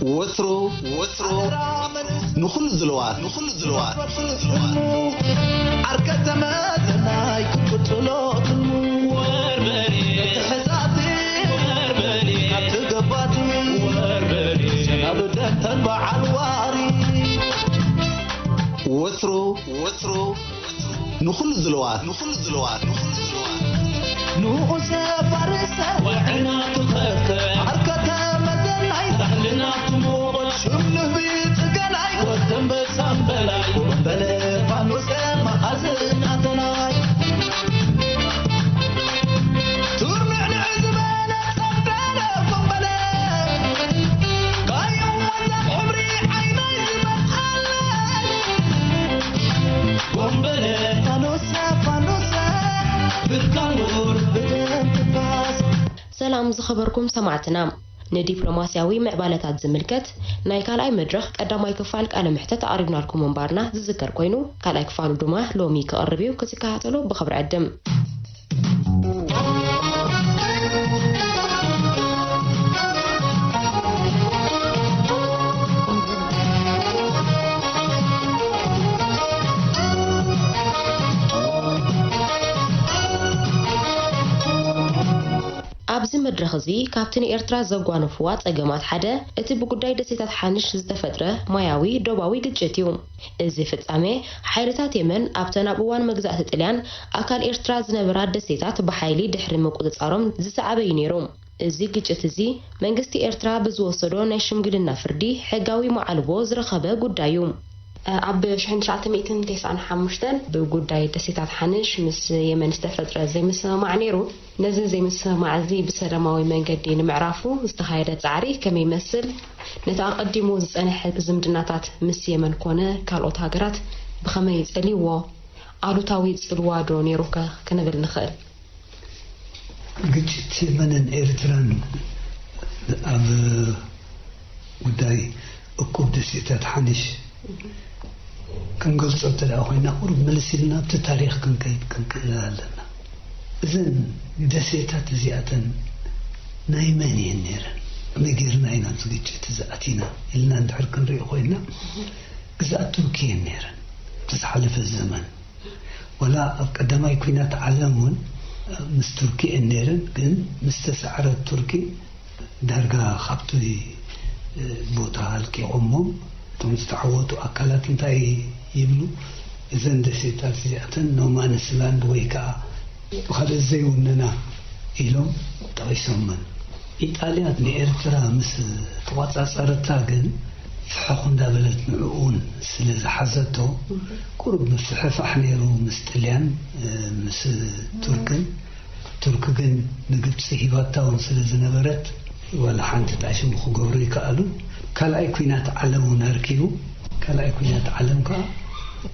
ወትሩ ወትሩ ንኹሉ ዝለዋት ንኹሉ ዝለዋት ንኹሉ ዝለዋት ዓርከ ተመዘናይ ክትቅጽሎ ትልሙ ወርበሬ ተሕዛቲ ወርበሬ ኣብቲ ገባቲ ወርበሬ ሰናብደተን በዓል ዋሪ ወትሩ ወትሩ ንኹሉ ዝለዋት ንኹሉ ዝለዋት ንኹሉ ዝለዋት ንኡሰ ፋርሰ ወዕና ትኸከ ዓርከ ተመዘናይ ዛዕልና ትሞት ሽም ንህቢ ጽገናይ ወተንበሳም በላይ ወንበለ ፋኖሰ መኣዝናተናይ ቱርንዕንዕ ዝበለ ጸብዳለ ወንበለ ጋየው ወላ ሕብሪ ዓይነይ ዝመልኣለ ወንበለ ፋኖሰ ፋኖሰ ብርካን ጉር ብደም ትፋስ ሰላም ዝኸበርኩም ሰማዕትና፣ ንዲፕሎማስያዊ ምዕባለታት ዝምልከት ናይ ካልኣይ መድረኽ ቀዳማይ ክፋል ቃለ መሕተት ኣቕሪብናልኩም ምንባርና ዝዝከር ኮይኑ፣ ካልኣይ ክፋሉ ድማ ሎሚ ክቐርብ እዩ። ክትከታተሎ ብኽብሪ ዕድም። ኣብዚ መድረኽ እዚ ካብቲ ንኤርትራ ዘጓነፍዋ ጸገማት ሓደ፣ እቲ ብጉዳይ ደሴታት ሓንሽ ዝተፈጥረ ማያዊ ዶባዊ ግጭት እዩ። እዚ ፍጻሜ፣ ሓይልታት የመን ኣብተን ኣብ እዋን መግዛእቲ ጥልያን ኣካል ኤርትራ ዝነበራ ደሴታት ብሓይሊ ድሕሪ ምቁጽጻሮም ዝሰዓበ እዩ ነይሩ። እዚ ግጭት እዚ፣ መንግስቲ ኤርትራ ብዝወሰዶ ናይ ሽምግልና ፍርዲ ሕጋዊ መዓልቦ ዝረኸበ ጉዳይ እዩ። ኣብ ሽሕን ትሽዓተ ሚእትን ተስዓን ሓሙሽተን ብጉዳይ ደሴታት ሓንሽ ምስ የመን ዝተፈጥረ ዘይምስምማዕ ነይሩ። ነዚ ዘይምስምማዕ እዚ ብሰላማዊ መንገዲ ንምዕራፉ ዝተኻየደ ጻዕሪ ከመይ ይመስል? ነቲ ኣቐዲሙ ዝጸንሐ ዝምድናታት ምስ የመን ኮነ ካልኦት ሃገራት ብኸመይ ጸልይዎ? ኣሉታዊ ጽልዋ ዶ ነይሩ ከ ክንብል ንኽእል? ግጭት የመንን ኤርትራን ኣብ ጉዳይ እኩብ ደሴታት ሓንሽ ክንገልጾ እንተ ደኣ ኮይና፣ ቁሩብ ምልስ ኢልና ኣብቲ ታሪኽ ክንከይድ ክንክእል ኣለና። እዘን ደሴታት እዚኣተን ናይ መን እየን ነይረን? ከመይ ጌርና ኢና ኣብዚ ግጭት እዚ ኣቲና? ኢልና እንድሕር ክንሪኦ ኮይንና፣ ግዝኣት ቱርኪ እየን ነይረን። እቲ ዝሓለፈ ዘመን፣ ወላ ኣብ ቀዳማይ ኲናት ዓለም እውን ምስ ቱርኪ እየን ነይረን፣ ግን ምስ ተሳዕረት ቱርኪ ዳርጋ ካብቲ ቦታ ኣልቂቖሞም። እቶም ዝተዓወቱ ኣካላት እንታይ ይብሉ? እዘን ደሴታት እዚኣተን ኖ ማንስ ላንድ ወይ ከዓ ብኻልእ ዘይውነና ኢሎም ጠቒሶመን። ኢጣልያ ንኤርትራ ምስ ተቋጻጸረታ ግን ፍሕኹ እንዳበለት ንዕኡ እውን ስለ ዝሓዘቶ፣ ቁሩብ ምፍሕፋሕ ነይሩ ምስ ጥልያን፣ እ፣ ምስ ቱርክን። ቱርክ ግን ንግብጺ ሂባታ እውን ስለ ዝነበረት፣ ዋላ ሓንቲ ጣሽሙ ክገብሩ ይከኣሉ። ካልኣይ ኲናት ዓለም እውን ኣርኪቡ። ካልኣይ ኲናት ዓለም ከኣ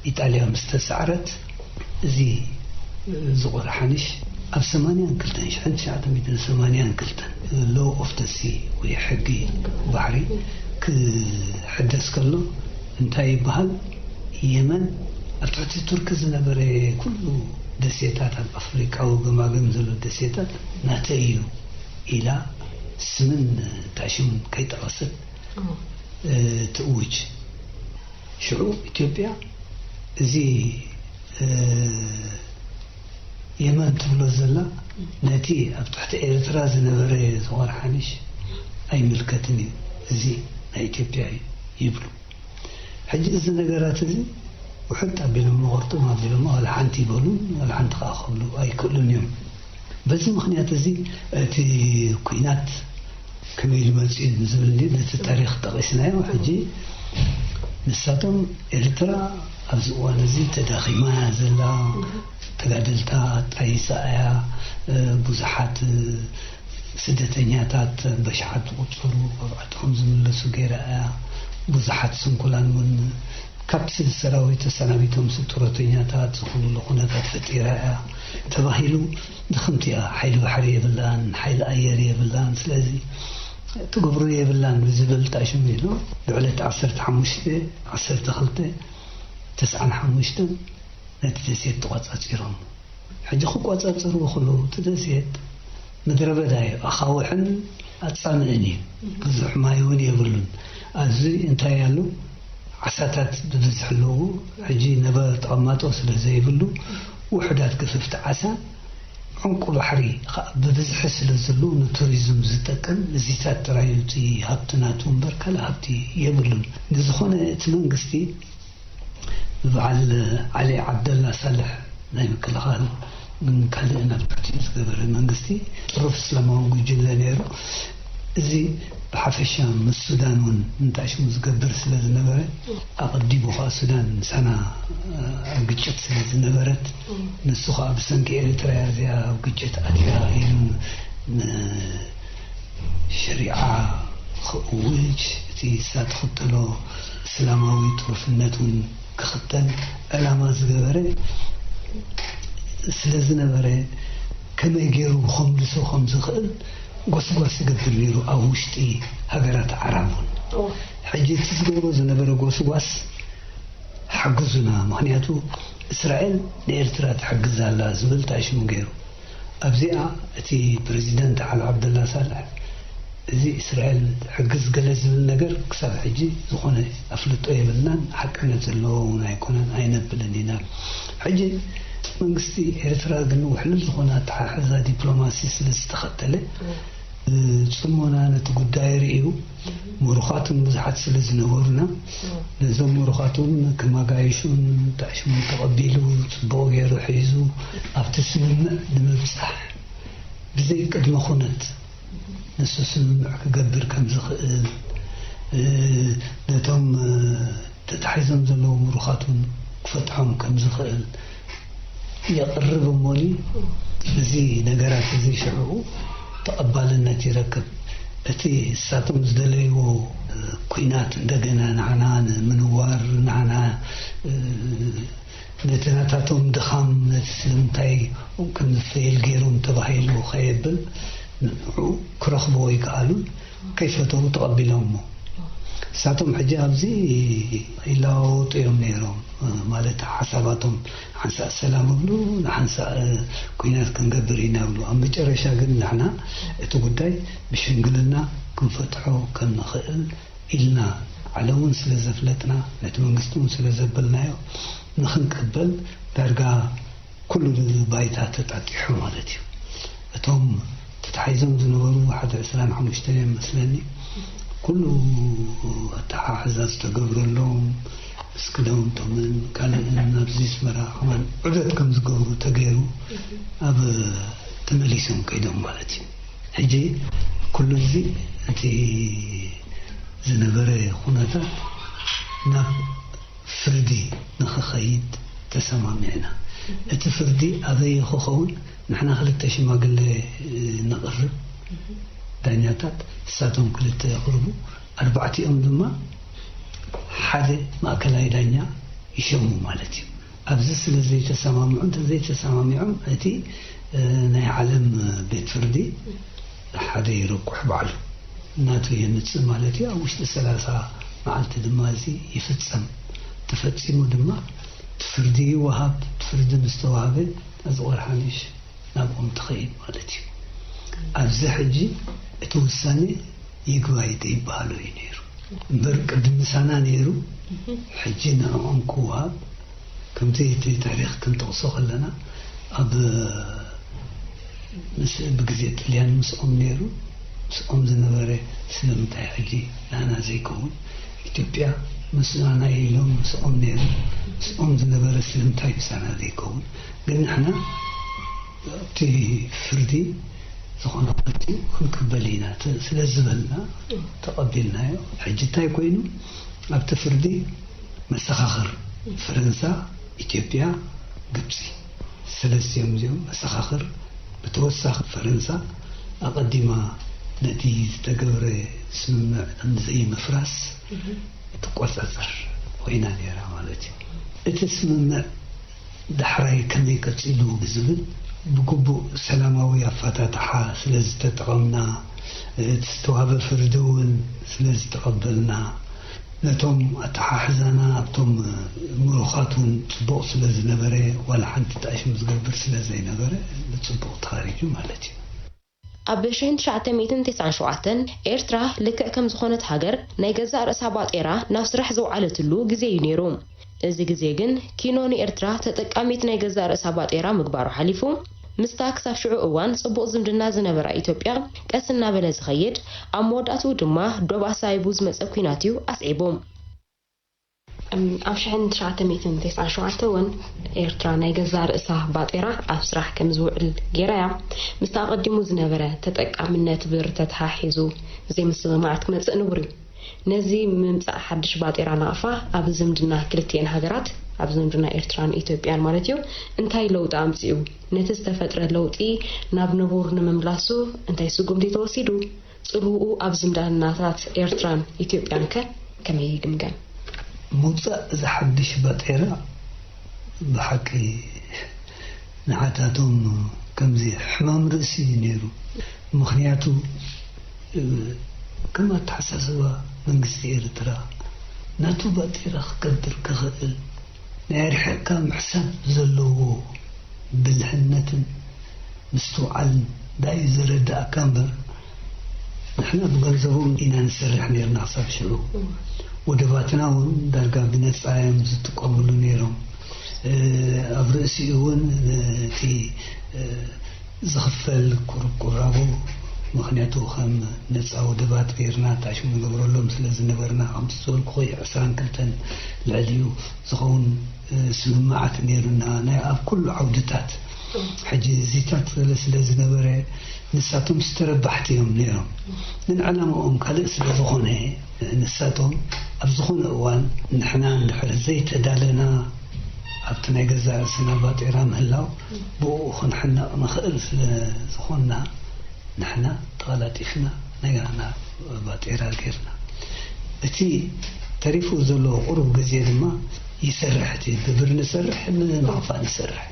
ኢጣልያ ምስ ተሳዕረት፣ እዚ ዝቑር ሓንሽ ኣብ ሰማንያን ክልተን፣ ሽሕን ትሽዓተ ሚእትን ሰማንያን ክልተን፣ ሎ ኦፍ ደ ሲ ወይ ሕጊ ባሕሪ ክሕደስ ከሎ እንታይ ይበሃል? የመን ኣብ ትሕቲ ቱርኪ ዝነበረ ኩሉ ደሴታት፣ ኣብ ኣፍሪቃዊ ገማግም ዘሎ ደሴታት ናተይ እዩ ኢላ ስምን ታሽምን ከይጠቐሰት፣ እ፣ ትእውጅ። ሽዑ ኢትዮጵያ እዚ፣ እ፣ የመን ትብሎ ዘላ ነቲ ኣብ ትሕቲ ኤርትራ ዝነበረ ዝቖር ሓንሽ ኣይምልከትን እዩ፣ እዚ ናይ ኢትዮጵያ እዩ ይብሉ። ሕጂ እዚ ነገራት እዚ ውሕጥ ኣቢሎም ንቑርጥም ኣቢሎም ዋላ ሓንቲ ይበሉን ዋላ ሓንቲ ከኣ ክብሉ ኣይክእሉን እዮም። በዚ ምኽንያት እዚ እቲ ኲናት ከመይ ኢሉ መጺኡ ንዝብል እንዲ ነቲ ታሪኽ ጠቒስናዮ። ሕጂ ንሳቶም ኤርትራ ኣብዚ እዋን እዚ ተዳኺማ እያ ዘላ፣ ተጋደልታ ጣይሳ እያ፣ እ፣ ብዙሓት፣ እ፣ ስደተኛታት በሽሓት ዝቑጸሩ ኣብ ዓድኹም ዝምለሱ ገይራ እያ። ብዙሓት ስንኩላን እውን ካብቲ ሰራዊት ተሰናቢቶም ጡረተኛታት ዝኾኑሉ ኩነታት ፈጢራ እያ ተባሂሉ። ድኽምቲ እያ፣ ሓይሊ ባሕሪ የብላን፣ ሓይሊ ኣየር የብላን፣ ስለዚ ትገብሮ የብላን ብዝብል ጣሽም ኢሉ ብዕለት ዓሰርተ ሓሙሽተ ዓሰርተ ክልተ ተስዓን ሓሙሽተን ነቲ ደሴት ተቋጻጺሮም። ሕጂ ክቋጻጸርዎ ከለዉ እቲ ደሴት ምድረ በዳ እዩ፣ ኣኻውሕን ኣጻምእን እዩ። ብዙሕ ማይ እውን የብሉን። ኣብዚ እንታይ ኣሎ? ዓሳታት ብብዝሒ ኣለዎ። ሕጂ ነበረ ተቐማጦ ስለ ዘይብሉ፣ ውሑዳት ክፍፍቲ ዓሳ፣ ዕንቁ ባሕሪ ኸኣ ብብዝሒ ስለ ዘሎ፣ ንቱሪዝም ዝጠቅም እዚታት ጥራይ እዩ እቲ ሃብቲ ናቱ እምበር፣ ካልእ ሃብቲ የብሉን። ብዝኾነ፣ እቲ መንግስቲ ብበዓል ዓሊ ዓብደላ ሳልሕ ናይ ምክልኻል ን ካልእን ኣብ ትሕቲኡ ዝገበረ መንግስቲ ጥሩፍ እስላማዊ ጉጅለ ነይሩ። እዚ ብሓፈሻ ምስ ሱዳን እውን እንታይ ሽሙ ዝገብር ስለ ዝነበረ፣ ኣቐዲሙ ኸዓ ሱዳን ምሳና ኣብ ግጭት ስለ ዝነበረት፣ ንሱ ኸዓ ብሰንኪ ኤርትራ እያ እዚኣ ኣብ ግጭት ኣትያ ኢሉ ን- ሸሪዓ ክእውጅ፣ እቲ ንሳ ትኽተሎ እስላማዊ ጥሩፍነት እውን ክኽተል ዕላማ ዝገበረ ስለ ዝነበረ፣ ከመይ ገይሩ ከምልሶ ከም ዝኽእል ጎስጓስ ይገብር ነይሩ፣ ኣብ ውሽጢ ሃገራት ዓራብ እውን። ሕጂ እቲ ዝገብሮ ዝነበረ ጎስጓስ፣ ሓግዙና፣ ምኽንያቱ እስራኤል ንኤርትራ ትሕግዝ ኣላ ዝብል ታሽሙ ገይሩ። ኣብዚኣ እቲ ፕረዚደንት ዓሊ ዓብደላ ሳልሕ፣ እዚ እስራኤል ትሕግዝ ገለ ዝብል ነገር ክሳብ ሕጂ ዝኾነ ኣፍልጦ የብልናን፣ ሓቅነት ዘለዎ እውን ኣይኮነን፣ ኣይነብልን ኢና። ሕጂ መንግስቲ ኤርትራ ግን ውሕሉል ዝኾነ ኣተሓሕዛ ዲፕሎማሲ ስለ ዝተኸተለ፣ ብጽሞና ነቲ ጉዳይ ርእዩ፣ ምሩኻቱን ብዙሓት ስለ ዝነበሩና፣ ነዞም ምሩኻቱን ከም ኣጋይሹን ታሽሙን ተቐቢሉ፣ ጽቡቕ ገይሩ ሒዙ፣ ኣብቲ ስምምዕ ንምብጻሕ ብዘይ ቅድመ ኩነት ንሱ ስምምዕ ክገብር ከም ዝኽእል፣ እ፣ ነቶም፣ እ፣ ተታሒዞም ዘለዉ ምሩኻት እውን ክፈትሖም ከም ዝኽእል የቕርብ እሞኒ፣ እዚ ነገራት እዚ ሽዕኡ ተቐባልነት ይረክብ። እቲ ንሳቶም ዝደለይዎ ኲናት እንደገና ንዓና ንምንዋር፣ ንዓና፣ እ፣ ነቲ ናታቶም ድኻም፣ ነቲ ስለምንታይ ከም ዝፈይል ገይሮም ተባሂሉ ከየብል፣ ንዕኡ ክረኽብዎ ይከኣሉን ከይፈተዉ ተቐቢሎምዎ። ንሳቶም ሕጂ ኣብዚ ይለዋወጡ እዮም ነይሮም፣ ማለት ሓሳባቶም ሓንሳእ ሰላም ይብሉ፣ ንሓንሳእ ኲናት ክንገብር ኢና ይብሉ። ኣብ መጨረሻ ግን ንሕና እቲ ጉዳይ ብሽምግልና ክንፈትሖ ከም ንኽእል ኢልና ዓለም እውን ስለ ዘፍለጥና፣ ነቲ መንግስቲ እውን ስለ ዘበልናዮ፣ ንኽንቅበል ዳርጋ ኩሉ ባይታ ተጣጢሑ ማለት እዩ። እቶም ተታሒዞም ዝነበሩ ሓደ ዕስራን ሓሙሽተን እዮም መስለኒ፣ ኩሉ ኣተሓሕዛ ዝተገብረሎም፣ ምስ ክዳውንቶምን ካልእን ኣብዚ ኣስመራ ከማን ዑደት ከም ዝገብሩ ተገይሩ ኣብ ተመሊሶም ከይዶም ማለት እዩ። ሕጂ ኩሉ እዚ እቲ ዝነበረ ኩነታት ናብ ፍርዲ ንኽኸይድ ተሰማሚዕና። እቲ ፍርዲ ኣበይ ክኸውን? ንሕና ክልተ ሽማግለ ነቕርብ፣ ዳኛታት፣ ንሳቶም ክልተ የቕርቡ፣ ኣርባዕቲኦም ድማ ሓደ ማእከላይ ዳኛ ይሸሙ ማለት እዩ። ኣብዚ ስለ ዘይተሰማምዑ፣ እንተዘይተሰማሚዖም፣ እቲ፣ እ፣ ናይ ዓለም ቤት ፍርዲ ሓደ ይረቁሕ ባዕሉ። ናቱ የምጽእ ማለት እዩ። ኣብ ውሽጢ ሰላሳ መዓልቲ ድማ እዚ ይፍጸም። ተፈጺሙ ድማ እቲ ፍርዲ ይወሃብ። እቲ ፍርዲ ምስ ተዋህበ፣ ነዚ ቆርሓንሽ ናብኦም ትኸይድ ማለት እዩ። ኣብዚ ሕጂ እቲ ውሳኔ ይግባይ ዘይበሃሎ እዩ ነይሩ። እምበር ቅድሚ ምሳና ነይሩ፣ ሕጂ ንዕኦም ክወሃብ፣ ከምቲ እቲ ታሪኽ ክንጠቕሶ ከለና፣ ኣብ ምስ ብግዜ ጥልያን ምስኦም ነይሩ፣ ምስኦም ዝነበረ ስለምንታይ ሕጂ ናና ዘይከውን? ኢትዮጵያ ምስና ናይ ኢሎም ምስኦም ነይሩ፣ ምስኦም ዝነበረ ስለምንታይ ምሳና ዘይከውን? ግን ንሕና ኣብቲ ፍርዲ ዝኾነ ክልቲኡ ክንቅበል ኢና ተ-፣ ስለ ዝበልና ተቐቢልናዮ። ሕጂ እንታይ ኮይኑ? ኣብቲ ፍርዲ መሰኻኽር ፈረንሳ፣ ኢትዮጵያ፣ ግብጺ፣ ሰለስቲኦም እዚኦም መሰኻኽር። ብተወሳኺ ፈረንሳ ኣቐዲማ ነቲ ዝተገብረ ስምምዕ ዘይምፍራስ ትቆጻጸር ኮይና ነይራ ማለት እዩ። እቲ ስምምዕ ዳሕራይ ከመይ ቀጺሉ ዝብል ብግቡእ ሰላማዊ ኣፈታትሓ ስለ ዝተጠቐምና፣ እቲ ዝተዋህበ ፍርዲ እውን ስለ ዝተቐበልና፣ ነቶም ኣተሓሕዛና ኣብቶም ምሩኻት እውን ጽቡቕ ስለ ዝነበረ፣ ዋላ ሓንቲ ጣሽም ዝገብር ስለ ዘይነበረ፣ ብጽቡቕ ተኻሪጁ ማለት እዩ። ኣብ ሽሕን ትሽዓተ ሚእትን ተስዓን ሸውዓተን ኤርትራ ልክዕ ከም ዝኾነት ሃገር ናይ ገዛእ ርእሳ ባጤራ ናብ ስራሕ ዘውዓለትሉ ግዜ እዩ ነይሩ። እዚ ግዜ ግን ኪኖ ንኤርትራ ተጠቃሚት ናይ ገዛእ ርእሳ ባጤራ ምግባሩ ሓሊፉ፣ ምስታ ክሳብ ሽዑ እዋን ጽቡቕ ዝምድና ዝነበራ ኢትዮጵያ ቀስ እናበለ ዝኸይድ፣ ኣብ መወዳእትኡ ድማ ዶብ ኣሳይቡ ዝመጸ ኲናት እዩ ኣስዒቡ። ኣብ ሽሕን ትሽዓተ ሚእትን ተስዓን ሸውዓተ እውን ኤርትራ ናይ ገዛእ ርእሳ ባጤራ ኣብ ስራሕ ከም ዝውዕል ገይራ እያ። ምስቲ ኣቐዲሙ ዝነበረ ተጠቃምነት ብር ተተሓሒዙ ዘይምስምማዓት ክመጽእ ንቡር እዩ። ነዚ ምምጻእ ሓድሽ ባጤራ ናቕፋ ኣብ ዝምድና ክልቲኤን ሃገራት፣ ኣብ ዝምድና ኤርትራን ኢትዮጵያን ማለት እዩ፣ እንታይ ለውጢ ኣምጺኡ? ነቲ ዝተፈጥረ ለውጢ ናብ ንቡር ንምምላሱ እንታይ ስጉምቲ ተወሲዱ? ጽልውኡ ኣብ ዝምድናታት ኤርትራን ኢትዮጵያን ከ ከመይ ይግምገም? ምውጻእ እዚ ሓድሽ ባጤራ ብሓቂ ንዓታቶም ከምዚ ሕማም ርእሲ እዩ ነይሩ። ምኽንያቱ፣ እ፣ ከም ኣተሓሳስባ መንግስቲ ኤርትራ ናቱ ባጤራ ክገብር ክኽእል ናይ ኣርሒቕካ ምሕሳብ ዘለዎ ብልሕነትን ምስትውዓልን ዳዩ ዘረዳእካ እምበር፣ ንሕና ብገንዘቦም ኢና ንሰርሕ ነርና ክሳብ ሽዑ። ወደባትና እውን ዳርጋ ብነጻ እዮም ዝጥቀምሉ ነይሮም። እ፣ ኣብ ርእሲኡ እውን ነቲ፣ እ፣ ዝኽፈል ቁርቁራቦ፣ ምኽንያቱ ከም ነጻ ወደባት ገይርና ታሽሙ ንገብረሎም ስለ ዝነበርና፣ ከምቲ ዝበልኩ ኾይ ዕስራን ክልተን ልዕሊኡ ዝኸውን፣ እ፣ ስምምዓት ነይሩና፣ ናይ ኣብ ኩሉ ዓውድታት። ሕጂ እዚታት ገለ ስለ ዝነበረ፣ ንሳቶም ዝተረባሕቲ እዮም ነይሮም። ግን ዕላማኦም ካልእ ስለ ዝኾነ፣ ንሳቶም ኣብ ዝኾነ እዋን ንሕና እንድሕር ዘይተዳለና፣ ኣብቲ ናይ ገዛእ ርእስና ባጤራ ምህላው፣ ብኡ ክንሕነቕ ንኽእል ስለ ዝኾንና፣ ንሕና ተቐላጢፍና ናይ ናቕፋ ባጤራ ጌርና። እቲ ተሪፉ ዘሎ ቁሩብ ግዜ ድማ ይሰርሕ፣ እቲ ብብር ንሰርሕ፣ ንናቕፋ ንሰርሕ።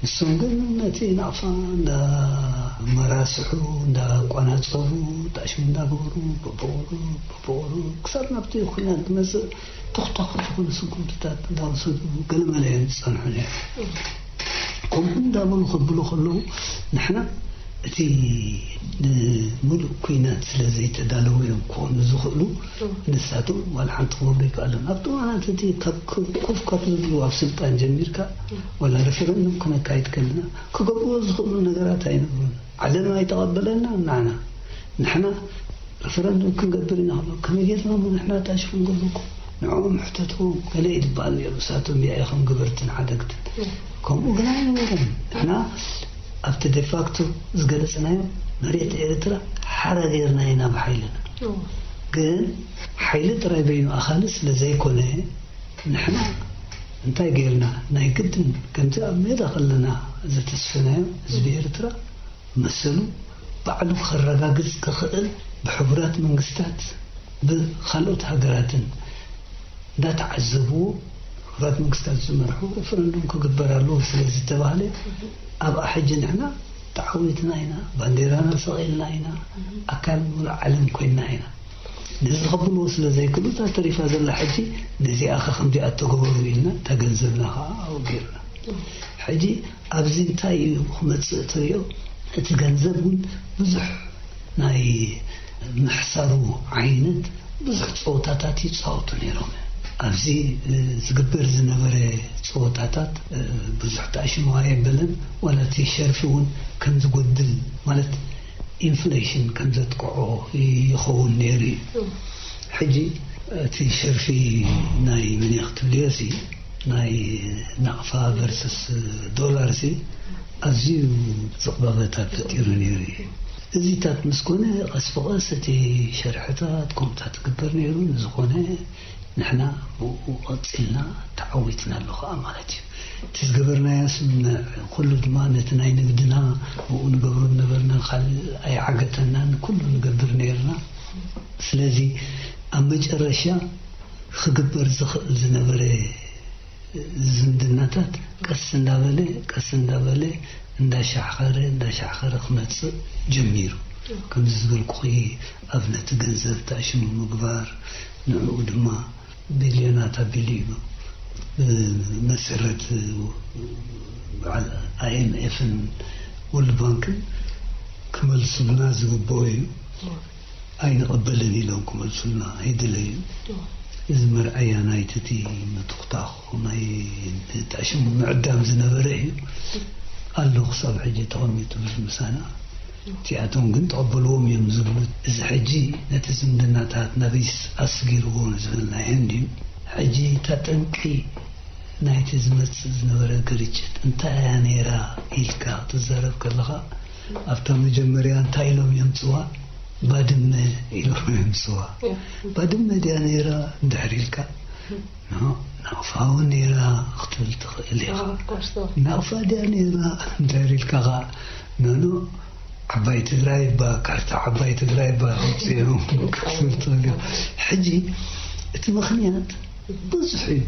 ንሶም ግን ነቲ ናቕፋ እንዳመራስሑ፣ እንዳቋናጸቡ፣ ጣሽሙ እንዳገበሩ፣ በብቑሩብ፣ በብቑሩብ፣ ክሳብ ናብቲ ኲናት ክመጽእ፣ ተኹታኹት ዝኾነ ስጉምትታት እንዳወሰዱ ገለመለ እዮም ዝጸንሑ ነይሮም። ከምኡ እንዳበሉ ከብሉ ከለዉ፣ ንሕና እቲ ንምሉእ ኲናት ስለ ዘይተዳለዉ እዮም ክኾኑ ዝኽእሉ። ንሳቶም ዋላ ሓንቲ ክገብሩ ኣይከኣሉን። ኣብቲ እዋናት እቲ ካብ ኮፍ፣ ኮፍ ካብ ዝብሉ ኣብ ስልጣን ጀሚርካ፣ ዋላ ሬፈረንዱም ክነካይድ ከለና፣ ክገብርዎ ዝኽእሉ ነገራት ኣይነበሩን። ዓለም ኣይተቐበለና፣ ንዓና። ንሕና ሬፈረንዱም ክንገብር ኢና ክብሉ፣ ከመይ ጌርና እሞ ንሕና ታሽፉ ንገብረኩም? ንዕኦም ሕተትዎም፣ ገለ እዩ ዝበሃል ነይሩ። ንሳቶም ያኢ ከም ገበርትን ሓደግትን። ከምኡ ግን ኣይነበረን። ንሕና ኣብቲ ዴፋክቶ ዝገለጽናዮ መሬት ኤርትራ ሓራ ጌርና ኢና ብሓይልና። ግን ሓይሊ ጥራይ በይኑ ኣኻሊ ስለ ዘይኮነ፣ ንሕና እንታይ ጌርና? ናይ ግድን ከምቲ ኣብ ሜዳ ከለና ዘተስፈናዮ ህዝቢ ኤርትራ መሰሉ ባዕሉ ከረጋግጽ ክኽእል፣ ብሕቡራት መንግስታት፣ ብኻልኦት ሃገራትን እንዳተዓዘብዎ፣ ሕቡራት መንግስታት ዝመርሑ ሬፈረንዱም ክግበር ኣለዎ ስለ ዝተባህለ፣ ኣብኣ ሕጂ ንሕና ተዓዊትና ኢና፣ ባንዴራና ሰቒልና ኢና፣ ኣካል ሙሉእ ዓለም ኮይንና ኢና። ነዚ ከብልዎ ስለ ዘይክእሉ፣ እታ ተሪፋ ዘላ ሕጂ ነዚኣ ኸ ከምዚኣ እተገበሩ ኢልና፣ እታ ገንዘብና ኸዓ ኣብኡ ጌርና። ሕጂ ኣብዚ እንታይ እዩ ክመጽእ ትሪኦ? እቲ ገንዘብ እውን ብዙሕ ናይ ምሕሳሩ ዓይነት ብዙሕ ጸወታታት ይጻወቱ ነይሮም። ኣብዚ፣ እ፣ ዝግበር ዝነበረ ጸወታታት፣ እ፣ ብዙሕ ተኣሽምዋ የበለን፣ ዋላ እቲ ሸርፊ እውን ከም ዝጎድል፣ ማለት ኢንፍሌሽን ከም ዘጥቅዖ ይኸውን ነይሩ እዩ። ሕጂ እቲ ሸርፊ ናይ መን እያ ክትብልዮ ሲ፣ ናይ ናቕፋ ቨርስስ ዶላር ሲ ኣዝዩ ዝቕባበታት ፈጢሩ ነይሩ እዩ። እዚታት ምስ ኮነ፣ ቀስ ብቐስ እቲ ሸርሕታት ከምኡታት ትግበር ነይሩ። ንዝኾነ ንሕና ብኡ ቀጺልና ተዓዊትና ኣሎ ኸዓ ማለት እዩ። እቲ ዝገበርናዮ ስምምዕ ኩሉ ድማ ነቲ ናይ ንግድና ብኡ ንገብሮ ዝነበርና ካልእ ኣይዓገተናን፣ ኩሉ ንገብር ነይርና። ስለዚ ኣብ መጨረሻ ክግበር ዝኽእል ዝነበረ ዝምድናታት ቀስ እንዳበለ፣ ቀስ እንዳበለ፣ እንዳሻሕኸረ፣ እንዳሻሕኸረ ክመጽእ ጀሚሩ። ከምዚ ዝበልኩኺ ኣብ ነቲ ገንዘብ ተኣሽሙ ምግባር፣ ንዕኡ ድማ ቢልዮናት ኣቢሉ እዩ። ብመሰረት በዓል ኣይ ኤም ኤፍን ወርልድ ባንክን ክመልሱልና ዝግብኦ እዩ። ኣይንቐበልን ኢሎም ክመልሱልና ኣይደለዩ። እዚ መርኣያ ናይቲ እቲ ምትኹታኹ ናይ ተኣሽሙ ምዕዳም ዝነበረ እዩ። ኣሎ ክሳብ ሕጂ ተቐሚጡ ብዙ ምሳና። እቲኣቶም ግን ተቐበልዎም እዮም ዝብሉ። እዚ ሕጂ ነቲ ዝምድናታት ናበይ ኣስጊርዎ ንዝብል ናይ እንድዩ። ሕጂ እታ ጠንቂ ናይቲ ዝመጽእ ዝነበረ ግርጭት እንታይ እያ ነይራ ኢልካ ክትዛረብ ከለኻ፣ ኣብታ መጀመርያ እንታይ ኢሎም የምጽዋ? ባድመ ኢሎም የምጽዋ። ባድመ ድያ ነይራ እንድሕር ኢልካ፣ ኖ፣ ናቕፋ እውን ነይራ ክትብል ትኽእል ኢኻ። ናቕፋ ድያ ነይራ እንድሕር ኢልካ ኸዓ፣ ኖ፣ ኖ፣ ዓባይ ትግራይ እባ፣ ካርታ ዓባይ ትግራይ እባ ኣውፅኦም ክትብል ትኽእል ኢኻ። ሕጂ እቲ ምኽንያት ብዙሕ እዩ።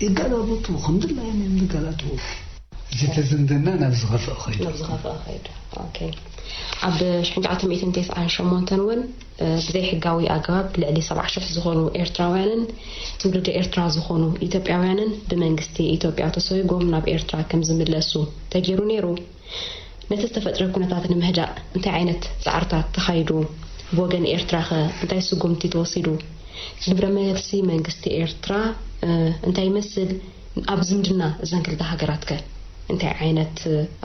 ይገላብጡ፣ ከም ድላዮም እዮም ዝገላብጡ። እቲ ዝምድና ናብ ዝኸፍአ ኸይዱ። ናብ ዝኸፍአ ኸይዱ። ኦኬ። ኣብ ሽሕን ትሽዓተ ሚእትን ተስዓን ሸሞንተን እውን፣ እ፣ ብዘይሕጋዊ ኣገባብ ልዕሊ ሰብዓ ሽሕ ዝኾኑ ኤርትራውያንን ትውልደ ኤርትራ ዝኾኑ ኢትዮጵያውያንን ብመንግስቲ ኢትዮጵያ ተሰይጎም ናብ ኤርትራ ከም ዝምለሱ ተገይሩ ነይሩ። ነቲ ዝተፈጥረ ኩነታት ንምህዳእ እንታይ ዓይነት ጻዕርታት ተኻይዱ? ብወገን ኤርትራኸ እንታይ ስጉምቲ ተወሲዱ? ግብረ መልሲ መንግስቲ ኤርትራ፣ እ፣ እንታይ ይመስል? ኣብ ዝምድና እዘን ክልተ ሃገራትከ እንታይ ዓይነት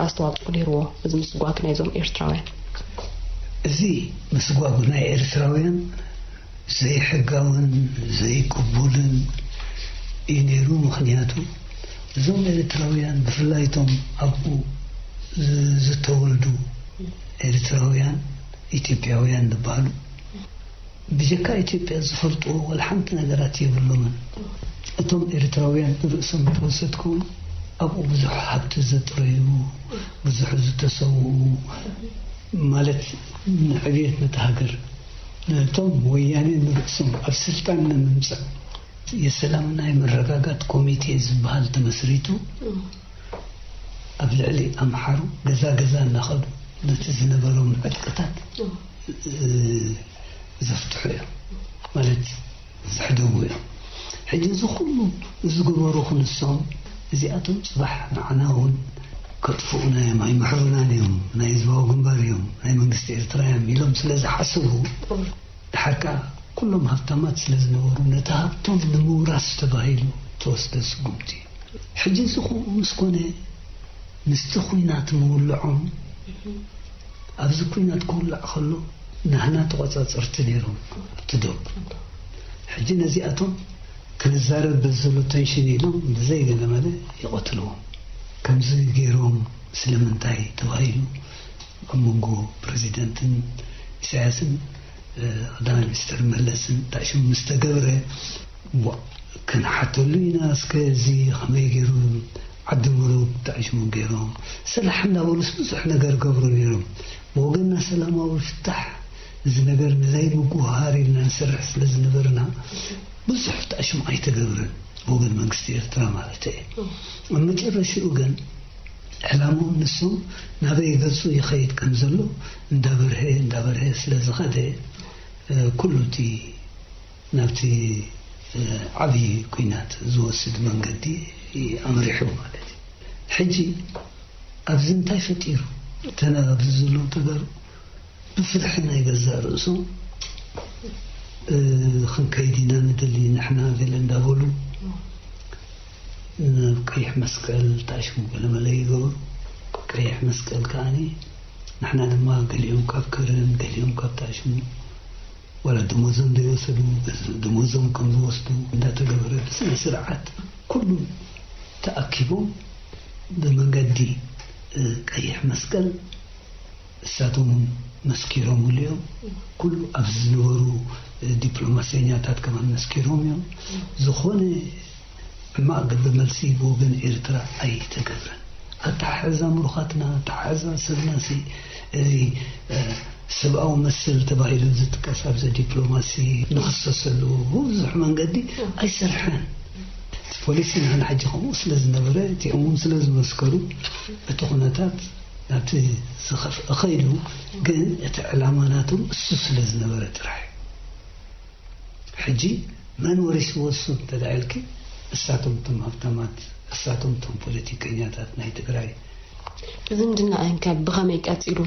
ኣስተዋጽኦ ነይርዎ እዚ ምስጓግ ናይዞም ኤርትራውያን? እዚ ምስጓጉ ናይ ኤርትራውያን ዘይሕጋውን ዘይቅቡልን እዩ ነይሩ። ምኽንያቱ እዞም ኤርትራውያን ብፍላይ እቶም ኣብኡ ዝ-፣ ዝተወልዱ ኤርትራውያን ኢትዮጵያውያን ዝበሃሉ ብጀካ ኢትዮጵያ ዝፈልጥዎ ወላ ሓንቲ ነገራት የብሎምን። እቶም ኤርትራውያን ንርእሶም እንተወሰድኩ እውን ኣብኡ ብዙሕ ሃብቲ ዘጥረዩ፣ ብዙሕ ዝተሰውኡ፣ ማለት ንዕብየት ነታ ሃገር ነቶም ወያኔ ንርእሶም ኣብ ስልጣን ንምምጻእ የሰላምና የመረጋጋት ኮሚቴ ዝበሃል ተመስሪቱ ኣብ ልዕሊ ኣምሓሩ ገዛ ገዛ እናኸዱ ነቲ ዝነበሮም ዕጥቅታት፣ እ፣ ዘፍትሑ እዮም፣ ማለት ዘሕደጉ እዮም። ሕጂ እዚ ኩሉ ዝገበሩ ክንሶም እዚኣቶም ጽባሕ ንዓና እውን ከጥፍኡና እዮም፣ ኣይምሕሩናን እዮም። ናይ ህዝባዊ ግንባር እዮም፣ ናይ መንግስቲ ኤርትራ እዮም ኢሎም ስለ ዝሓሰቡ፣ ድሓር ከኣ ኩሎም ሃብታማት ስለ ዝነበሩ ነቲ ሃብቶም ንምውራስ ተባሂሉ ተወስደ ስጉምቲ እዩ። ሕጂ እዚ ከምኡ ምስ ኮነ ምስቲ ኲናት ምውልዖም ኣብዚ ኲናት ክውላዕ ከሎ ናህና ተቖጻጸርቲ ነይሮም ኣብቲ ዶብ። ሕጂ ነዚኣቶም ክንዛረብ በዘሎ ተንሽን ኢሎም ብዘይ ገለ መለ ይቐትልዎም። ከምዚ ገይሮም ስለምንታይ ተባሂሉ ኣብ መንጎ ፕረዚደንትን ኢሳያስን፣ እ፣ ቀዳማይ ሚኒስትር መለስን እንታይ ሽሙ ምስ ተገብረ፣ ዋ፣ ክንሓተሉ ኢና እስከ እዚ ከመይ ገይሩ ዓዲ ምሩግ እንታይ ሽሙ ገይሮም ሰላሕ እንዳበሉስ ብዙሕ ነገር ገብሩ ነይሮም። ብወገንና ሰላማዊ ፍታሕ እዚ ነገር ንዘይምጉሃር ኢልና ንሰርሕ ስለ ዝነበርና ብዙሕ እንታይ ሽሙ ኣይተገብረን ብወገን መንግስቲ ኤርትራ ማለት እየ። ኣብ መጨረሽኡ ግን ዕላምኦም ንሶም ናበይ ገጹ ይኸይድ ከም ዘሎ እንዳበርሀ እንዳበርሀ ስለ ዝኸደ፣ እ፣ ኩሉ እቲ ናብቲ፣ እ፣ ዓብዪ ኲናት ዝወስድ መንገዲ ኣምሪሑ ማለት እዩ። ሕጂ ኣብዚ እንታይ ፈጢሩ? እተን ኣብዚ ዘለዉ ተጋሩ ብፍርሒ ናይ ገዛእ ርእሶም፣ እ፣ ክንከይድ ኢና ንደሊ ንሕና ገለ እንዳበሉ ናብ ቀይሕ መስቀል ተኣሽሙ ገለ መለ ይገብሩ። ቀይሕ መስቀል ከኣኒ ንሕና ድማ ገሊኦም ካብ ከረን ገሊኦም ካብ ተኣሽሙ ዋላ ደሞዞም ዘይወሰዱ፣ ደሞዞም ከም ዝወስዱ እንዳተገበረ ብስነ ስርዓት ኩሉ ተኣኪቦም ብመንገዲ፣ እ፣ ቀይሕ መስቀል እሳቶም እውን መስኪሮምሉ እዮም። ኩሉ ኣብዚ ዝነበሩ፣ እ፣ ዲፕሎማሰኛታት ከማን መስኪሮም እዮም። ዝኾነ ሕማቕ ግብረ መልሲ ብወገን ኤርትራ ኣይተገብረን። ኣተሓሕዛ ምሩኻትና፣ ኣተሓሕዛ ሰብናሲ፣ እዚ፣ እ፣ ሰብኣዊ መሰል ተባሂሉ ዝጥቀስ ኣብዚ ዲፕሎማሲ ንኽሰሰሉ ብብዙሕ መንገዲ ኣይሰርሐን። እቲ ፖሊሲ ንሕና ሕጂ ከምኡ ስለ ዝነበረ፣ እቲኦም እውን ስለ ዝመስከሩ፣ እቲ ኩነታት ናብቲ ዝኸፍአ ኸይዱ፣ ግን እቲ ዕላማ ናቶም እሱ ስለ ዝነበረ ጥራሕ እዩ። ሕጂ መን ወሪስዎ እሱ እንተ ደኣ ኢልኪ፣ እሳቶም እቶም ሃብታማት፣ እሳቶም እቶም ፖለቲከኛታት ናይ ትግራይ። ዝምድና እንከ ብኸመይ ቀጺሉ?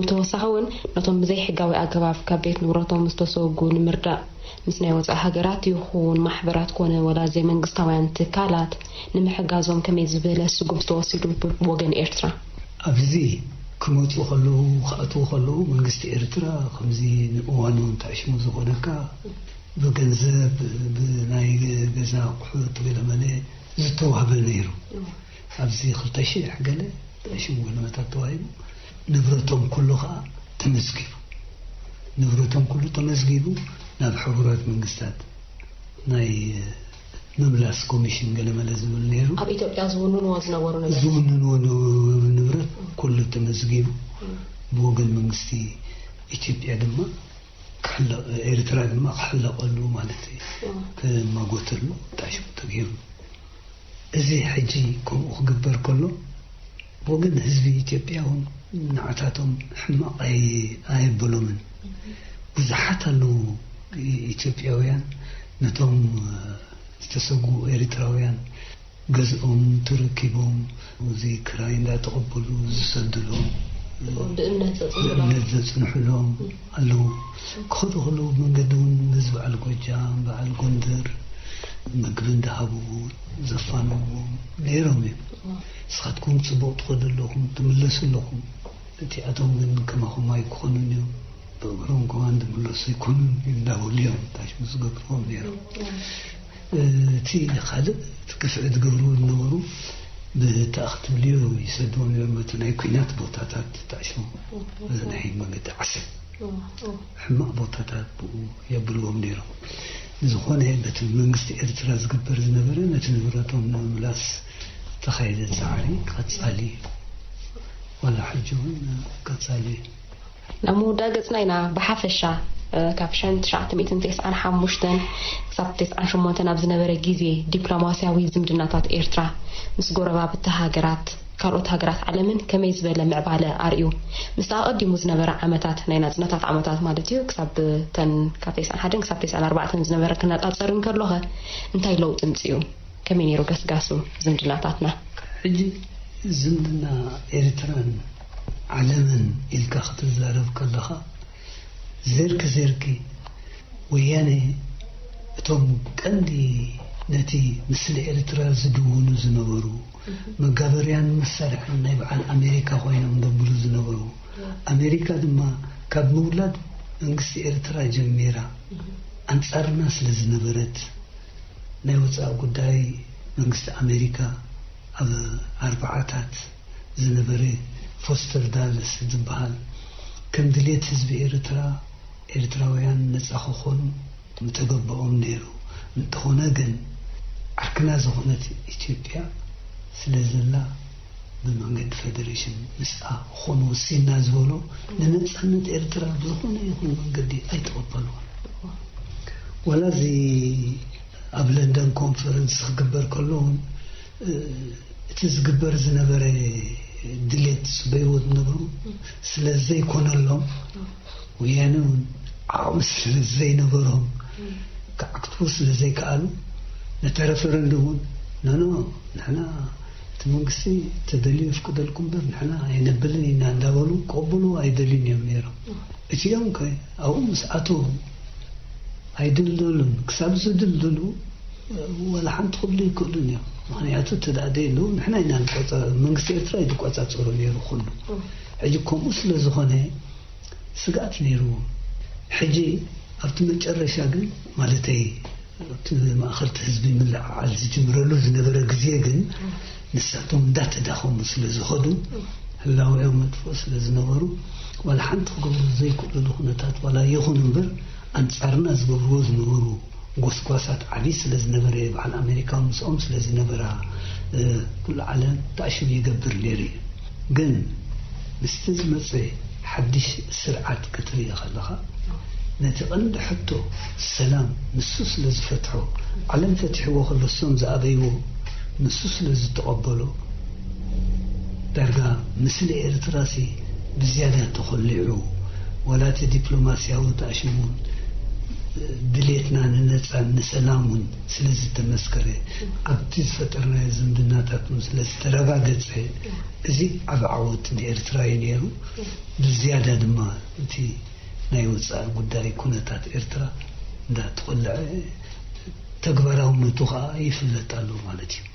ብተወሳኺ እውን ነቶም ብዘይሕጋዊ ኣገባብ ካብ ቤት ንብረቶም ዝተሰጉ ንምርዳእ ምስ ናይ ወፃኢ ሃገራት ይኹን ማሕበራት ኮነ ወላ ዘይመንግስታውያን ትካላት ንምሕጋዞም ከመይ ዝበለ ስጉምቲ ተወሲዱ ብወገን ኤርትራ? ኣብዚ ክመፁ ከለዉ ክኣትዉ ከለዉ መንግስቲ ኤርትራ ከምዚ ንእዋኑ እንተዕሽሙ ዝኾነካ ብገንዘብ ብናይ ገዛ ኣቑሑት ገለመለ ዝተዋህበ ነይሩ። ኣብዚ ክልተ ሽሕ ገለ ሽም ወለመታት ተዋሂቡ ንብረቶም ኩሉ ከዓ ተመዝጊቡ። ንብረቶም ኩሉ ተመዝጊቡ ናብ ሕቡራት መንግስታት ናይ ምምላስ ኮሚሽን ገለመለ ዝብል ነይሩ። ኣብ ኢትዮጵያ ዝውንንዎ ዝነበሩ ንብረት ዝውንንዎ ን- ንብረት ኩሉ ተመዝጊቡ ብወገን መንግስቲ ኢትዮጵያ ድማ ክሕለ- ኤርትራ ድማ ክሕለቀሉ ማለት እዩ ክማጎተሉ ታሽሙ ተገይሩ። እዚ ሕጂ ከምኡ ክግበር ከሎ ብወገን ህዝቢ ኢትዮጵያ እውን ንዓታቶም ሕማቕ ኣይ- ኣየበሎምን። ብዙሓት ኣለዉ ኢትዮጵያውያን ነቶም ዝተሰጉ ኤርትራውያን ገዝኦም ተረኪቦም እዚ ክራይ እንዳተቐበሉ ዝሰድሎም ብእምነት ዘፅንሑሎም ብእምነት ዘፅንሑሎም ኣለዉ። ክኸዱ ከለዉ መንገዲ እውን ነዚ በዓል ጎጃም በዓል ጎንደር ምግቢ እንዳሃብዎ ዘፋንዎም ነይሮም እዮም። ንስኻትኩም ፅቡቕ ትኸዱ ኣለኹም ትምለሱ ኣለኹም። እቲኣቶም ግን ከማኹም ኣይክኾኑን እዮም። ብእግሮም ከማን ዝምለሱ ኣይኮኑን እንዳበሉ እዮም ታሽሙ ዝገብርዎም ነይሮም። እቲ ካልእ እቲ ግፍዒ ዝገብርዎ ዝነበሩ ብተኣ ክትብልዮ ይሰድዎም ነይሮም። እቲ ናይ ኲናት ቦታታት ታሽሙ ናይ መገዲ ዓሰብ ሕማቕ ቦታታት ብኡ የብልዎም ነይሮም። ንዝኾነ በቲ መንግስቲ ኤርትራ ዝግበር ዝነበረ ነቲ ንብረቶም ንምምላስ ዝተኻየደ ፃዕሪ ቀፃሊ እዩ። ዋላ ሕጂ እውን ቀፃሊ እዩ። ናብ ምውዳእ ገጽና ኢና። ብሓፈሻ፣ እ፣ ካብ ሸን ትሽዓተ ሚእትን ተስዓን ሓሙሽተን ክሳብ ተስዓን ሸሞንተን ኣብ ዝነበረ ግዜ፣ ዲፕሎማስያዊ ዝምድናታት ኤርትራ ምስ ጎረባብቲ ሃገራት፣ ካልኦት ሃገራት ዓለምን ከመይ ዝበለ ምዕባለ ኣርእዩ? ምስቲ ኣቐዲሙ ዝነበረ ዓመታት፣ ናይ ናጽነታት ዓመታት ማለት እዩ፣ ክሳብ እተን ካብ ተስዓን ሓደን ክሳብ ተስዓን ኣርባዕተን ዝነበረ ክነጻጸር እንከሎኸ፣ እንታይ ለውጢ ኣምጺኡ? ከመይ ነይሩ ገስጋሱ ዝምድናታትና? ሕጂ ዝምድና ኤርትራን ዓለምን ኢልካ ክትዛረብ ከለኻ፣ ዘርኪ ዘርኪ ወያነ እቶም ቀንዲ ነቲ ምስሊ ኤርትራ ዝድውኑ ዝነበሩ፣ መጋበርያን መሳርሕን ናይ በዓል ኣሜሪካ ኮይኖም ዘብሉ ዝነበሩ፣ ኣሜሪካ ድማ ካብ ምውላድ መንግስቲ ኤርትራ ጀሚራ ኣንጻርና ስለ ዝነበረት፣ ናይ ወጻኢ ጉዳይ መንግስቲ ኣሜሪካ ኣብ ኣርብዓታት ዝነበረ ፎስተር ዳለስ ዝበሃል፣ ከም ድሌት ህዝቢ ኤርትራ፣ ኤርትራውያን ነጻ ክኾኑ ምተገበኦም ነይሩ። እንተኾነ ግን፣ ዓርክና ዝኾነት ኢትዮጵያ ስለ ዘላ፣ ብመንገዲ ፈደሬሽን ምስኣ ክኾኑ ወሲንና ዝበሎ፣ ንነጻነት ኤርትራ ብዝኾነ ይኹን መንገዲ ኣይተቐበልዎን። ዋላ እዚ ኣብ ለንደን ኮንፈረንስ ክግበር ከሎ እውን፣ እ፣ እቲ ዝግበር ዝነበረ ድሌት ዝበይዎ ዝነብሩ ስለ ዘይኮነሎም፣ ወያነ እውን ዓቕሚ ስለ ዘይነበሮም፣ ክዓግትዎ ስለ ዘይከኣሉ፣ ነታ ረፈረንዱም እውን፣ ኖ፣ ኖ፣ ንሕና እቲ መንግስቲ ተደልዩ የፍቅደልኩም እምበር ንሕና ኣይነብልን ኢና እንዳበሉ ክቕበልዎ ኣይደልዩን እዮም ነይሮም። እቲኦም ከ ኣብኡ ምስ ኣተዉ ኣይድልደሉን፣ ክሳብ ዝድልድሉ ዋላ ሓንቲ ክብሉ ኣይክእሉን እዮም። ምኽንያቱ እንተ ደኣ ደይሉ ንሕና ኢና ንቆጻ-፣ መንግስቲ ኤርትራ እዩ ዝቆጻጸሮ ነይሩ ኩሉ። ሕጂ ከምኡ ስለ ዝኾነ ስግኣት ነይርዎም። ሕጂ ኣብቲ መጨረሻ ግን ማለተይ ኣብቲ ማእኸልቲ ህዝቢ ምልዕዓል ዝጅምረሉ ዝነበረ ግዜ ግን ንሳቶም እንዳተዳኸሙ ስለ ዝኸዱ ህላወኦም መጥፍኦ ስለ ዝነበሩ ዋላ ሓንቲ ክገብሩ ዘይክእሉሉ ኩነታት ዋላ ይኹን እምበር ኣንጻርና ዝገብርዎ ዝነበሩ ጎስጓሳት ዓብዪ ስለ ዝነበረ በዓል ኣሜሪካ ምስኦም ስለ ዝነበራ ኩሉ ዓለም ተኣሽሙ ይገብር ነይሩ እዩ። ግን ምስቲ ዝመፀ ሓድሽ ስርዓት ክትርኢ ከለኻ ነቲ ቀንዲ ሕቶ ሰላም ንሱ ስለ ዝፈትሖ ዓለም ፈቲሕዎ ከሎ እሶም ዝኣበይዎ ንሱ ስለ ዝተቐበሎ ዳርጋ ምስሊ ኤርትራሲ ብዝያዳ ተኾሊዑ ዋላ እቲ ዲፕሎማስያዊ ተኣሽሙን ድሌትና ንነጻን ንሰላም እውን ስለ ዝተመስከረ፣ ኣብቲ ዝፈጠርናዮ ዝምድናታት እውን ስለ ዝተረጋገጸ፣ እዚ ዓቢ ዓወት ንኤርትራ እዩ ነይሩ። ብዝያዳ ድማ እቲ ናይ ወጻኢ ጉዳይ ኩነታት ኤርትራ እንዳተቖልዐ፣ ተግባራውነቱ ኸኣ ይፍለጥ ኣሎ ማለት እዩ።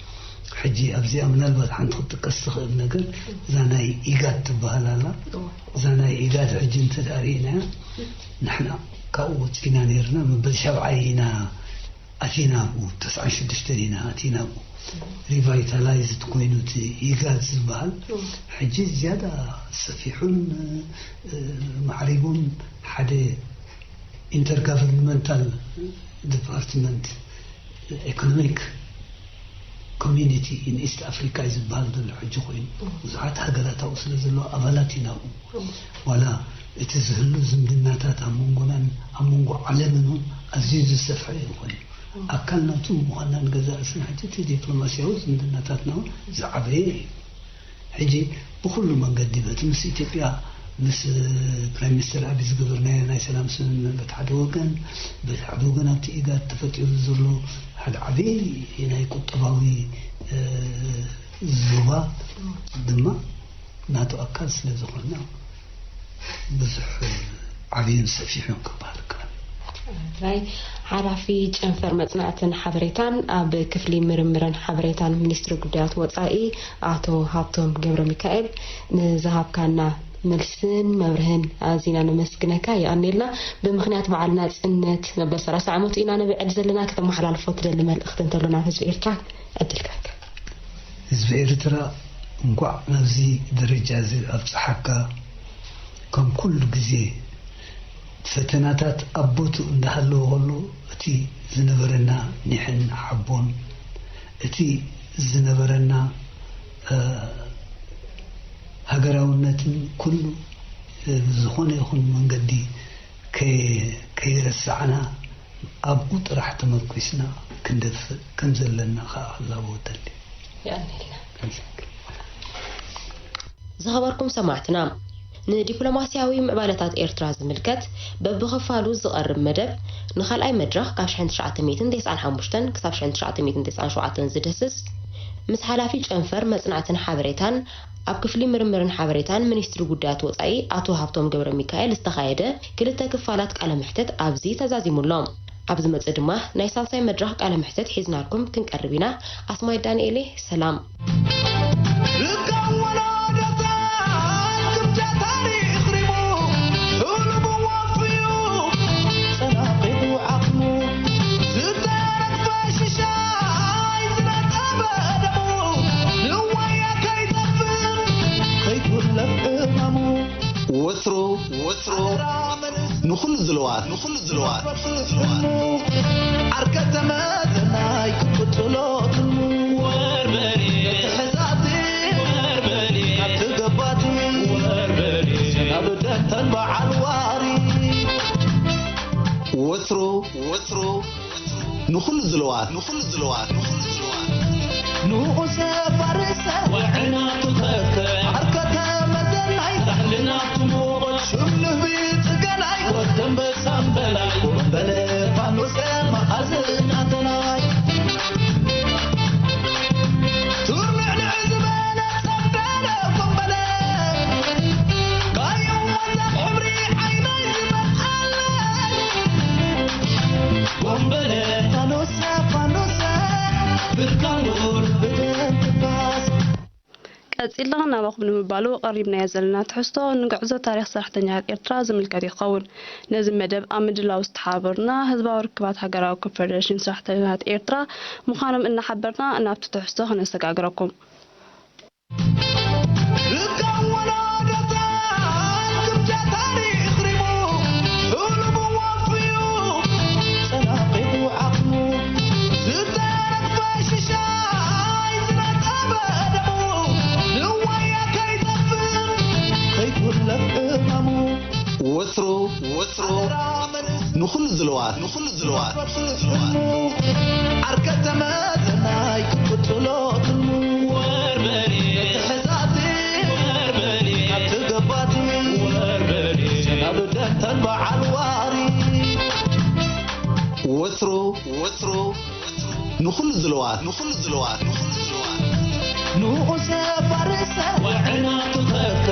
ሕጂ ኣብዚኣ ምናልባት ሓንቲ ክትጥቀስ ትኽእል ነገር፣ እዛ ናይ ኢጋድ ትበሃል ኣላ። እዋ። እዛ ናይ ኢጋድ ሕጂ እንተ ደኣ ርኢናያ፣ ንሕና ካብኡ ወጺና ነይርና፣ መበል ሻብዓይ ኢና ኣቲና ኣብኡ፣ ተስዓን ሽዱሽተን ኢና ኣቲና ኣብኡ። ሪቫይታላይዝድ ኮይኑ እቲ ኢጋድ ዝበሃል፣ እዋ። ሕጂ ዝያዳ ሰፊሑን፣ እ፣ ማዕሪጉን ሓደ ኢንተርጋቨርንመንታል ዲፓርትመንት፣ ኢኮኖሚክ ኮሚኒቲ ኢን ኢስት ኣፍሪካ እዩ ዝበሃል ዘሎ ሕጂ ኮይኑ፣ ብዙሓት ሃገራት ኣብኡ ስለ ዘለዋ ኣባላት ኢና ኣብኡ። ዋላ እቲ ዝህሉ ዝምድናታት ኣብ መንጎናን ኣብ መንጎ ዓለምን እውን ኣዝዩ ዝሰፍሐ እዩ ኮይኑ፣ ኣካል ናቱ ምዃንና ንገዛእ ርእስና ሕጂ እቲ ዲፕሎማስያዊ ዝምድናታትና እውን ዝዓበየ እዩ። ሕጂ ብኹሉ መንገዲ በቲ ምስ ኢትዮጵያ፣ ምስ ፕራይም ሚኒስተር ኣቢ ዝገበርናዮ ናይ ሰላም ስምምዕ በቲ ሓደ ወገን፣ በቲ ሓደ ወገን ኣብቲ ኢጋድ ተፈጢሩ ዘሎ ሓደ ዓብዪ ናይ ቁጠባዊ፣ እ፣ ዞባ ድማ ናቱ ኣካል ስለ ዝኾንና፣ ብዙሕ ዓብዩን ሰፊሑን ክበሃል ይከኣል። ሕራይ ሓላፊ ጨንፈር መጽናዕትን ሓበሬታን ኣብ ክፍሊ ምርምርን ሓበሬታን ሚኒስትሪ ጉዳያት ወጻኢ ኣቶ ሃብቶም ገብረሚካኤል፣ ንዝሃብካና መልስን መብርህን ኣዚና ነመስግነካ። የቐንየልና። ብምኽንያት በዓል ናጽነት መበል ሰላሳ ዓመቱ ኢና ነብዕል ዘለና። ከተመሓላልፎ ትደሊ መልእኽቲ እንተሎ ናብ ህዝቢ ኤርትራ ዕድል ክህበካ። ህዝቢ ኤርትራ፣ እንኳዕ ናብዚ ደረጃ እዚ ኣብጽሓካ። ከም ኩሉ ግዜ ፈተናታት ኣብ ቦትኡ እንዳሃለወ ከሎ፣ እቲ ዝነበረና ኒሕን ሓቦን፣ እቲ ዝነበረና፣ እ፣ ሃገራውነትን ኩሉ፣ እ፣ ብዝኾነ ይኹን መንገዲ ከ-፣ ከይረሳዕና፣ ኣብኡ ጥራሕ ተመርኲስና ክንደፍእ ከም ዘለና ከኣ ክላቦ እደሊ። የቐንየልና። ዝኸበርኩም ሰማዕትና፣ ንዲፕሎማስያዊ ምዕባለታት ኤርትራ ዝምልከት በብኽፋሉ ዝቐርብ መደብ ንኻልኣይ መድረኽ ካብ ሽሕን ትሽዓተ ሚእትን ተስዓን ሓሙሽተን ክሳብ ሽሕን ትሽዓተ ሚእትን ተስዓን ሸውዓተን ዝድህስስ፣ ምስ ሓላፊ ጨንፈር መጽናዕትን ሓበሬታን ኣብ ክፍሊ ምርምርን ሓበሬታን ሚኒስትሪ ጉዳያት ወጻኢ ኣቶ ሃብቶም ገብረሚካኤል ዝተኻየደ ክልተ ክፋላት ቃለ መሕትት ኣብዚ ተዛዚሙ ኣሎ። ኣብ ዝመጽእ ድማ ናይ ሳልሳይ መድረኽ ቃለ መሕትት ሒዝናልኩም ክንቀርብ ኢና። ኣስማይ ዳንኤሌ፣ ሰላም። ወትሩ ወትሩ ንኹሉ ዝለዋት ንኹሉ ዝለዋት ዓርከ ተመዘናይ ክትቅጽሎ ትልሙ ወርበሪ ተሕዛቲ ወርበሪ ኣብቲ ገባቲ ወርበሪ ናብ ደንተን በዓል ዋሪ ወትሩ ወትሩ ንኹሉ ዝለዋት ንኹሉ ዝለዋት ንኹሉ ዝለዋት ንኡሰ ፋርሰ ወዕናቱ ከከ ዓርከተ መዘናይ ላዕልናቱ ሞት ሽም ንህቢ ጽገናይ ወደንበ ሳምበላይ ወንበለ ፋኖሰ መኣዝናተናይ ቱርንዕንዕ ዝበለ ጸምበለ ወንበለ ቀጺልና ናባኹም ንምባሉ ቀሪብናዮ ዘለና ትሕዝቶ ንጉዕዞ ታሪኽ ሰራሕተኛታት ኤርትራ ዝምልከት እዩ ክኸውን። ነዚ መደብ ኣብ ምድላው ዝተሓባበሩና ህዝባዊ ርክባት ሃገራዊ ኮንፈደሬሽን ሰራሕተኛታት ኤርትራ ምዃኖም እናሓበርና ናብቲ ትሕዝቶ ከነሰጋግረኩም። ወትሩ ወትሩ ንኹሉ ዝለዋት ንኹሉ ዝለዋት ዓርከ ተመዘናይ ክትቅጽሎ ትልሙ ወርበሪ ተሕዛቲ ወርበሪ ኣብቲ ገባቲ ወርበሪ ናብ ደንተን በዓል ዋሪ ወትሩ ወትሩ ንኹሉ ድልዋት ንኹሉ ድልዋት ንኹሉ ድልዋት ንኡሰ ፋርሰ ወዕናቱ ከርተ